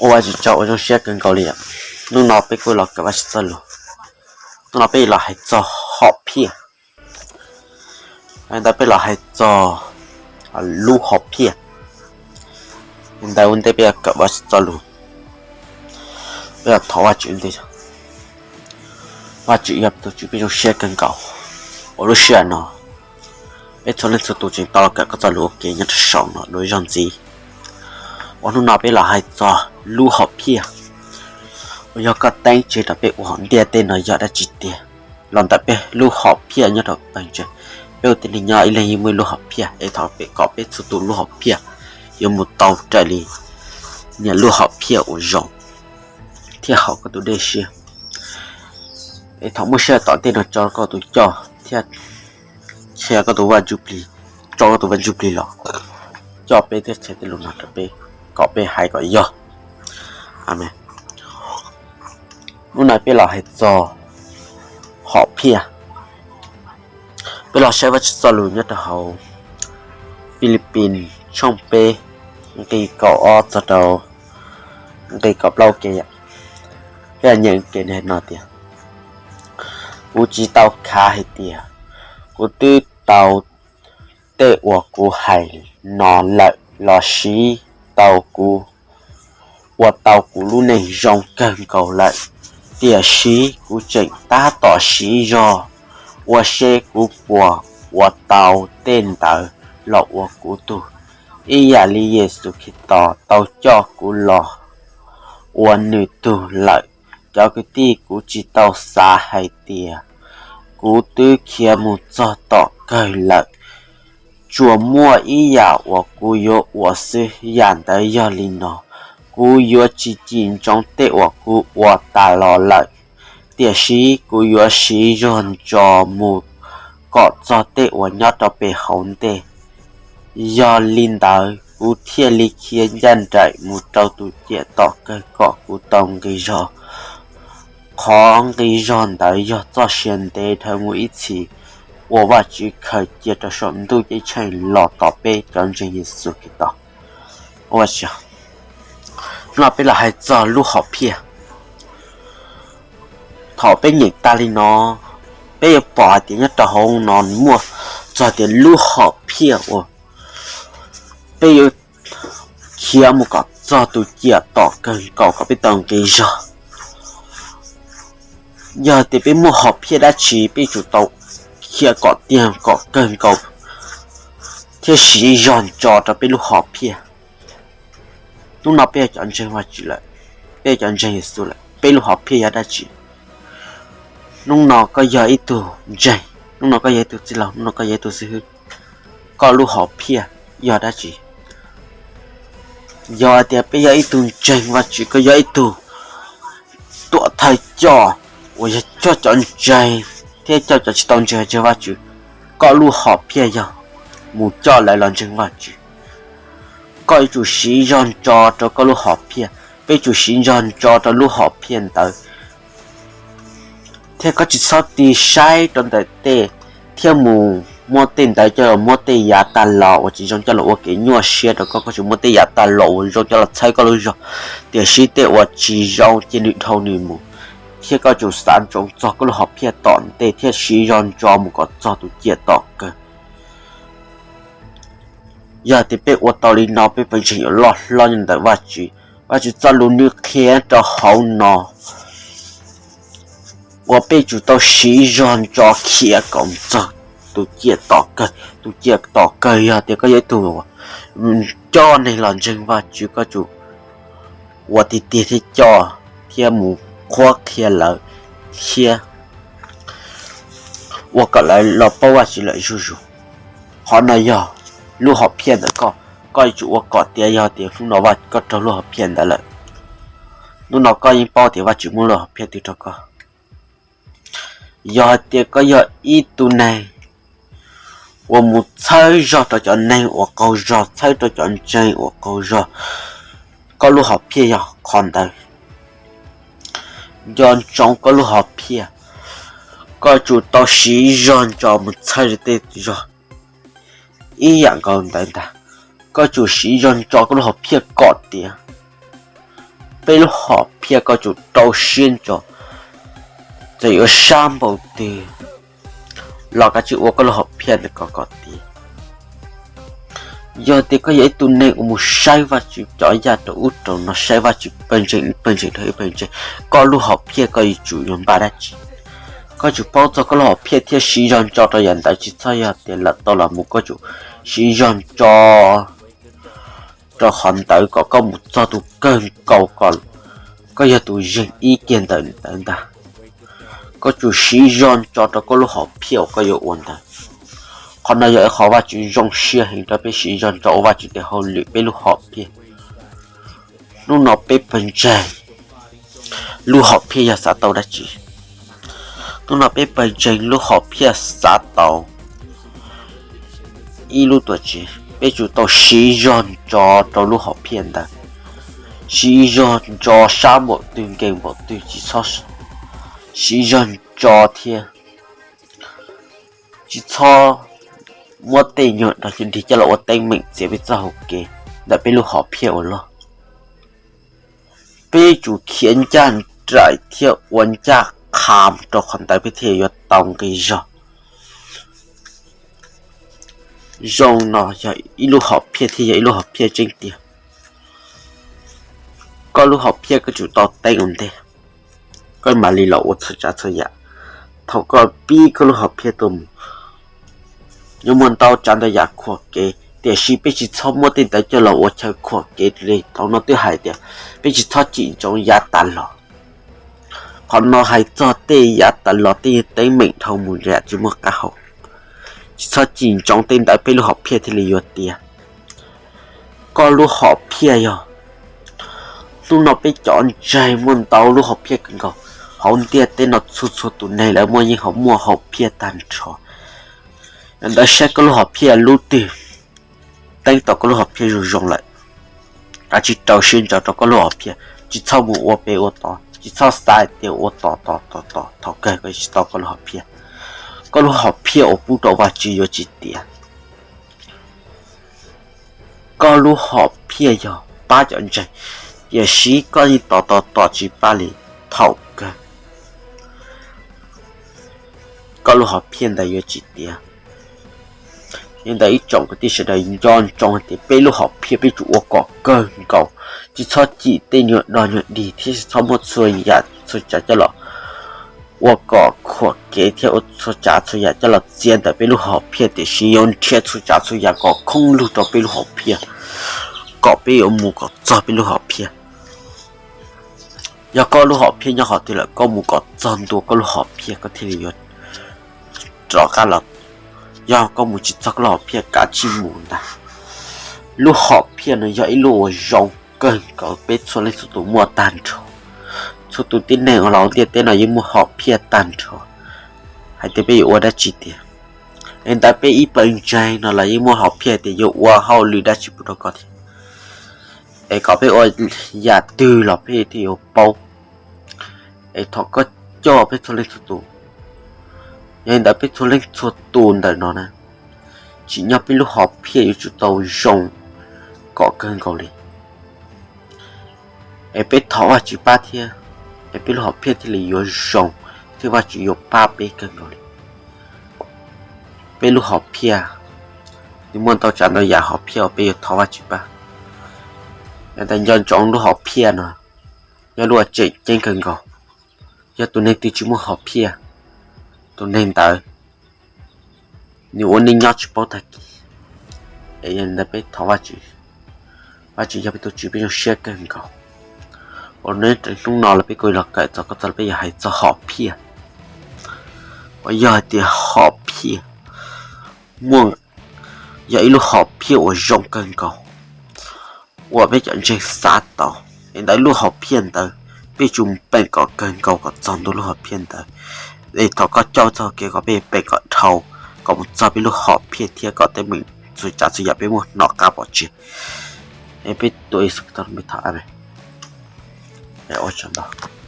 Ua Vajtswv tsaug uas zoo siab kawg nkaus li. Hnub no peb kuj los kawm Vajtswv txoj lus. Hnub no peb los hais txog hom phiaj. Ntawd peb los hais txog lub hom phiaj. Ntawd ua ntej peb yuav kawm Vajtswv txoj lus, peb yuav thov Vajtswv ntej. Vajtswv yog tus Tswv, peb zoo siab kawg nkaus uas lub sij hawm no peb txhua leej txhua tus tseem tau los kawm koj txoj lus ua ke nyob rau saum no dua ib zaug ntxiv. Uas hnub no peb los hais txog lub hom phiaj uas yog koj teeb tseg rau peb ua hauv ntiaj teb no yog dab tsi tiag. Los ntawm peb lub hom phiaj nyob rau pawg ntseeg, peb ua tib neeg nyob ib leeg yeej muaj ib lub hom phiaj, es thov peb kom peb txhua tus lub hom phiaj yuav mus tau raws li niam lub hom phiaj uas zoo thiab haum koj tus dej siab. Es thaum muaj sij hawm tom ntej no tso koj tus coj thiab qhia koj tus Vaj Ntsuj Plig, tso koj tus Vaj Ntsuj Plig los coj peb thiab qhia tej lus no rau peb kom peb hais kom yog. Amees. Hnub no peb los hais txog hom phiaj. Peb los saib Vajtswv txoj lus nyob rau hauv Filipis tshooj peb nqe kaum ob txog rau nqe kaum plaub ke. Peb nyeem ke no tias, kuv tsis tau khav hais tias kuv twb tau tej uas kuv hais no lawm los siv tau kuv, ua tau kuv lub neej zoo kawg nkaus lawm. Tiam sis kuv tseem tab tom siv zog ua seb kuv puas ua tau tej ntawd los ua kuv tug, ib yam li Yexus Khetos tau coj kuv los ua nws tug lawm. Cov kwv tij, kuv tsis tau xav hais tias kuv twb khiav mus txog tom kawg lawm. Tsuas muaj ib yam uas kuv yuav ua xwb, yam ntawd yog li no: kuv yuav tsis cim ntsoov tej uas kuv ua tas los lawm, tiam sis kuv yuav siv zog ntso mus kom txog tej uas nyob rau pem hauv ntej. Yog li ntawd, kuv thiaj li khiav ncaj nraim mus rau tus ciam tom kawg kom kuv tau nqi zog. Qhov nqi zog ntawd yog txoj sia ntev dhawv mus ib txhis uas Vajtswv khaws cia rau saum ntuj ceeb tsheej los tos peb cov ntseeg Yexus Khetos. Hnub no peb los hais txog lub hom phiaj. Thaum peb nyeem tas li no, peb yuav pom hais tias nyob rau hauv no muaj txog tias lub hom phiaj uas peb yuav khiav mus kom txog tus ciam tom kawg nkaus kom peb tau nqi zog. Yog tias peb muaj hom phiaj dab tsi, peb yuav tsum tau khiav kom tiag kom kawg nkaus thiab siv zog ntso rau peb lub hom phiaj. Hnub no peb yog cov ntseeg Vajtswv lawm, peb yog cov ntseeg Yexus lawm, peb lub hom phiaj yog dab tsi? Hnub no koj yog ib tug ntseeg, hnub no koj yog ib tug txwj laug, hnub no koj yog ib tug xib hwb, koj lub hom phiaj yog dab tsi? Yog hais tias peb yog ib tug ntseeg Vajtswv, koj yog ib tug tuam thawj coj uas yog coj cov ntseeg thiab coj cov tsis tau ntseeg ntseeg Vajtswv, koj lub hom phiaj yog mus coj lawv los ntseeg Vajtswv. Koj yuav tsum siv zog ntso rau koj lub hom phiaj, peb tsum siv zog ntso rau lub hom phiaj ntawd. Thiab koj tsis txhob tig saib rau ntawm tej thiab mus muab tej ntawd coj los muab tej yav tag los uas tsis zoo coj los ua kev nyuaj siab rau koj. Koj tsum muab tej yav tag los uas zoo coj los txhawb koj lub zog, tiam sis tej uas tsis zoo cia nws dhau nws mus. Thiab koj tsum xav ntsoov txog koj lub hom phiaj tom ntej thiab siv zog ntso mus kom txog tus ciam tom kawg. Yog tias peb ua tau li no, peb pawg ntseeg yuav loj hlob nyob ntawm Vajtswv. Vajtswv txoj lus nws qhia rau hauv no uas peb tsum tau siv zog ntso khiav kom txog tus ciam tom kawg. Tus ciam tom kawg yog tias koj yog ib tug coj neeg los ntseeg Vajtswv, koj tsum ua tiag tiag thiab coj thiab mus qhuab qhia lawv thiab ua kom lawv los paub Vajtswv lawm zuj zus. Qhov no yog lub hom phiaj ntawm koj, koj yuav tsum ua kom tiav. Yog tias hnub no koj raug lub hom phiaj ntawd lawm, hnub no koj yeej paub tias Vajtswv muab lub hom phiaj twg rau koj. Yog hais tias koj yog ib tug neeg uas mus txhawb zog rau cov neeg uas qaug zog, txhawb rau cov ntseeg uas qaug zog, koj lub hom phiaj yog qhov ntawd. Nco ntsoov koj lub hom phiaj, koj tsum tau siv zog ntso mus txhawb tej zog ib yam nkaus ntawd ntag. Koj tsum siv zog ntso koj lub hom phiaj kom tiav. Peb lub hom phiaj koj tsum rau siab ntso, txawm yuav sab npaum twg los kav tsij ua koj lub hom phiaj ntawd kom kom tiav. Yog tias koj yog ib tug neeg uas mus saib Vajtswv cov yaj rau ub rau no, saib Vajtswv pawg ntseeg ib pawg ntseeg rau ib pawg ntseeg, koj lub hom phiaj koj yuav tsum yuav npaj dab tsi? Koj tsum paub txog koj lub hom phiaj thiab siv zog ntso rau yam ntawd, tsis txhob yog tias lawm tau los mus, koj tsum siv zog ntso rau qhov ntawd kom koj mus txog tus kawg nkaus kom koj yog tus zeeg ib kiag ntawm ntawd ntag. Koj tsum siv zog ntso rau koj lub hom phiaj uas koj yuav ua ntawd. Qhov no yog ib qhov Vajtswv zoo siab heev rau peb siv zog ntso ua Vajtswv tes hauj lwm peb lub hom phiaj. Hnub no peb pawg ntseeg lub hom phiaj yog xav tau dab tsi? Hnub no peb pawg ntseeg lub hom phiaj xav tau ib lub tuam tsev, peb tsum tau siv zog ntso rau lub hom phiaj ntawd. Siv zog ntso sab npaum twg nkees npaum twg tsis txhob, siv zog ntso thiab tsis txhob muab tej nyuag dog nyuag dig coj los ua teeb meem txiav peb txoj hau kev ntawm peb lub hom phiaj uas loj. Peb tsum khiav ncaj nraim thiab ua ncaj qha rau qhov ntawd peb thiaj yuav tau nqi zog. Zoo no yog ib lub hom phiaj thiab yog ib lub hom phiaj tseeb tiag. Koj lub hom phiaj koj tsum tau teeb ua ntej, koj mam li los ua txhua tsav txhua yam. Thaum koj pib koj lub hom phiaj tuaj mus, yuav muaj ntau tsav ntau yam khuam kev, tiam sis peb tsis txhob muab tej ntawd coj los ua chaw khuam kev li. Thaum no twb hais tias peb tsis txhob cim ntsoov yav tas los. Qhov no hais txog tej yav tas los tej nyuag teeb meem dhau mus yam tsis muaj qab hau. Tsis txhob cim ntsoov tej ntawd peb lub hom phiaj thiaj li yuav tiav. Koj lub hom phiaj yog, hnub no peb cov ntseeg muaj ntau lub hom phiaj kawg nkaus. Hauv ntiaj teb no txhua txhua tus neeg lawv muaj yeej ho muaj hom phiaj tag nrho. Ntawd saib koj lub hom phiaj lub twg teeb tau koj lub hom phiaj zoo zoo lawm, kav tsij rau siab ntso rau koj lub hom phiaj, tsis txhob mus ua pem ua tod, tsis txhob xav hais tias ua tom tom tom tom thaum kawg koj tsis tau koj lub hom phiaj. Koj lub hom phiaj uas pub rau Vajtswv yuav tsis tiav. Koj lub hom phiaj yog pab cov ntseeg, tiam sis koj yeej tos tos tos tsis pab li, thaum kawg koj lub hom phiaj ntawd yuav tsis tiav. Yog li ntawd ib tsoom kwv tij sawv daws nco ntsoov hais tias peb lub hom phiaj peb tsum ua kom kawg nkaus, tsis txhob cim tej nyuag dog nyuag dig thiab tsis txhob muab txhua yam txhua tsav coj los ua kom khuam kev thiab ua txhua tsav txhua yam coj los txiav ntawm peb lub hom phiaj, tiam sis yuav nrhiav txhua tsav txhua yam kom khoob lug rau peb lub hom phiaj, kom peb yuav mus kom txog peb lub hom phiaj. Yog koj lub hom phiaj nyob qhov twg lawm, koj mus kom txog ntua koj lub hom phiaj koj thiaj li yuav rov qab los. Yog koj mus tsis txog koj lub hom phiaj kav tsij mus ntag. Lub hom phiaj no yog ib lub uas zoo kawg nkaus, peb txhua leej txhua tus muaj tag nrho. Txhua tus tib neeg uas los ntiaj teb no yeej muaj hom phiaj tag nrho, hais tias peb yuav ua dab tsi tiag. Es ntawd peb ib pawg ntseeg no los yeej muaj hom phiaj tias yuav ua hauj lwm dab tsi pub rau koj thiab. Es kom peb ua yam twg los peb thiaj yuav paub. Es thov koj coj peb txhua leej txhua tus. Yog li ntawd peb txhua leej txhua tus ntawm no na, tsim nyog peb lub hom phiaj yuav tsum tau zoo kom kawg nkaus li. Es peb thov Vajtswv pab thiab, es peb lub hom phiaj thiaj li yuav zoo, thiab Vajtswv yuav pab peb kawg nkaus li. Peb lub hom phiaj, nws muaj ntau tsav ntau yam hom phiaj uas peb yuav thov Vajtswv pab. Yog tas nco ntsoov lub hom phiaj no yog lub uas tseem ceeb kawg nkaus. Yog tus neeg twg tsis muaj hom phiaj, tus neeg ntawd nws ua neej nyob tsis paub tag kis. Es yog li ntawd peb thov Vajtswv, Vajtswv yog peb tus Tswv peb zoo siab kawg nkaus. Ua neb hnub no los peb kuj los kawm txog koj txog peb yuav hais txog hom phiaj, uas yog hais tias hom phiaj muaj, yog ib lub hom phiaj uas zoo kawg nkaus uas peb cov ntseeg xav tau. Es ntawd lub hom phiaj ntawd peb tsum peem kom kawg nkaus kom txog ntua lub hom phiaj ntawd. Es thov koj coj txoj kev kom peb peem kom dhau, kom mus txog peb lub hom phiaj thiab kom teeb meem txhua tsav txhua yam peb muaj hnov qab pom tseg. Es peb tuav Yexus Khetos peb thov, amees. Es ua tsaug ntau.